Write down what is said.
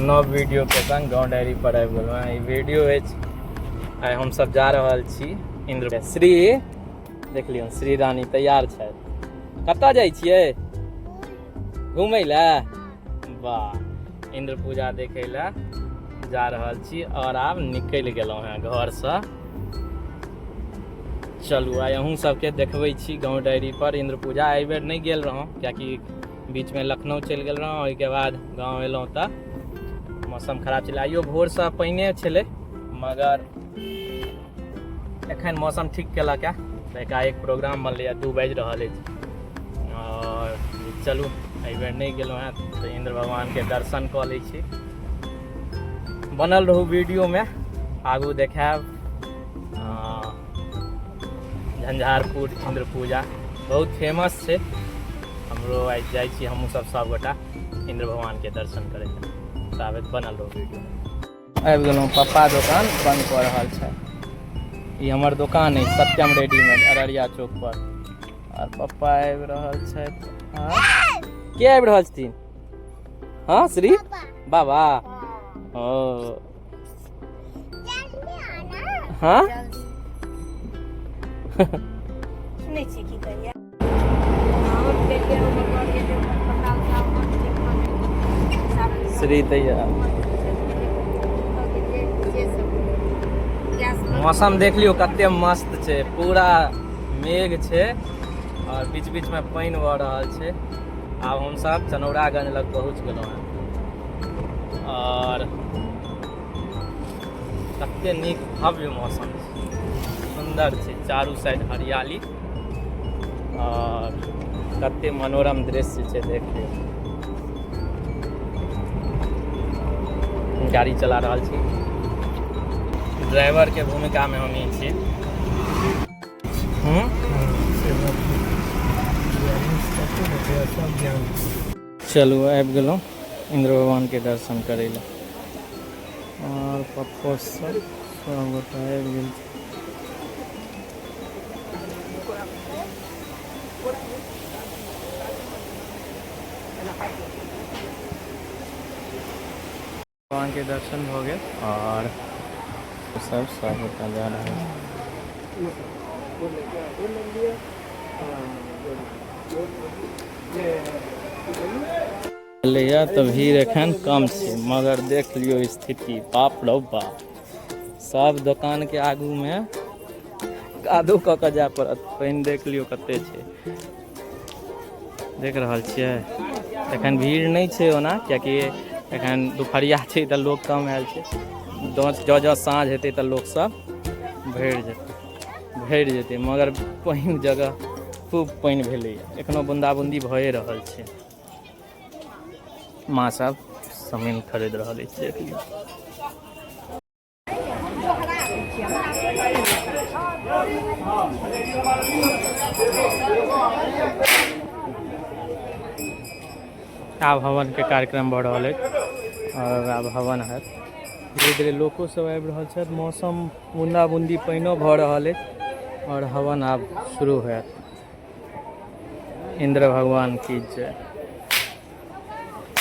नव वीडियो के संग गाँव डायरी पर आबि गेलहुँ हँ। ई वीडियो अछि, आइ हमसब जा रहल छी इंद्र श्री देख लियौ, श्री रानी तैयार छथि। कतऽ जाइ छियै घुमै लए? वाह, इंद्र पूजा देखै लए जा रहल छी और आब निकलि गेलहुँ हेँ घरसँ। चलू आइ अहूँ सबके देखबै छी गाँव डायरी पर इंद्र पूजा। एहिबेर नहि गेल रहौं कियाकि बीचमे लखनऊ चलि गेल रहौं, ओहिके बाद गाँव एलहुँ तऽ मौसम खराब छलै। आइयो भोरसँ पानिए छलै, मगर एखन मौसम ठीक केलक हँ तऽ एकाएक प्रोग्राम बनलैए। 2 बाजि रहल अछि आओर चलू एहिबेर नहि गेलहुँ हेँ तऽ इन्द्र भगवानके दर्शन कऽ लै छी। बनल रहू वीडियोमे, आगू देखायब। झंझारपुर इन्द्र पूजा बहुत फेमस छै। हमरो आइ जाइ छी हमहूँ सब सबगोटा इन्द्र भगवानके दर्शन करै लए। ताबत बनल रहू वीडियो। आबि गेलहुँ, पप्पा दोकान बंद कऽ रहल छै। ई हमर दोकान अछि सत्यम रेडीमेड अररिया चौक पर। आर पप्पा आबि रहल छथि। के आबि रहल छथिन? हाँ श्री बाबा। ओ हाँ सुनै छी की कहिया। श्री तैयार। मौसम देख लियौ कते मस्त छै, पूरा मेघ छै और बीच बीच में पानि भऽ रहल छै। आब हमसब चनौरागंज लग पहुँच गेलहुँ हेँ और कते नीक भव्य मौसम छै, सुन्दर छै, चारू साइड हरियाली और कते मनोरम दृश्य छै, देख लियौ। गाड़ी चला रहल छी, ड्राइवर के भूमिका में हम ही छी। चलू आबि गेलहुँ इन्द्र भगवानके दर्शन करै लए आओर पप्पो सब सब गोटा आबि गेल। भगवान के दर्शन भऽ गेल और सब सब गोटा जा रहल छै। छलैया तऽ भीड़ एखन कम छै, मगर देख लियौ स्थिति, बाप रौ बाप, सब दोकान के आगू मे कादो कऽ कऽ जाय पड़त। पानि देख लियौ कते छै, देख रहल छियै। एखन भीड़ नहि छै ओना, कियाकि एखन दुपहरिया छै तऽ लोक कम आयल छै। जँ जँ साँझ हेतै तऽ लोक सब भरि जेतै। मगर पानि जगह खूब पानि भेलैया, एखनो बूंदा बूंदी भए रहल छै। माँ सब सामान खरीद रहल अछि, देख लियौ। आब हवन के कार्यक्रम भऽ रहल अछि और आब हवन हैत। धीरे धीरे लोको सब आबि रहल छथि। मौसम बूंदा बूंदी पानिओ भऽ रहल अछि और हवन आब शुरू होयत। इंद्र भगवान की जय।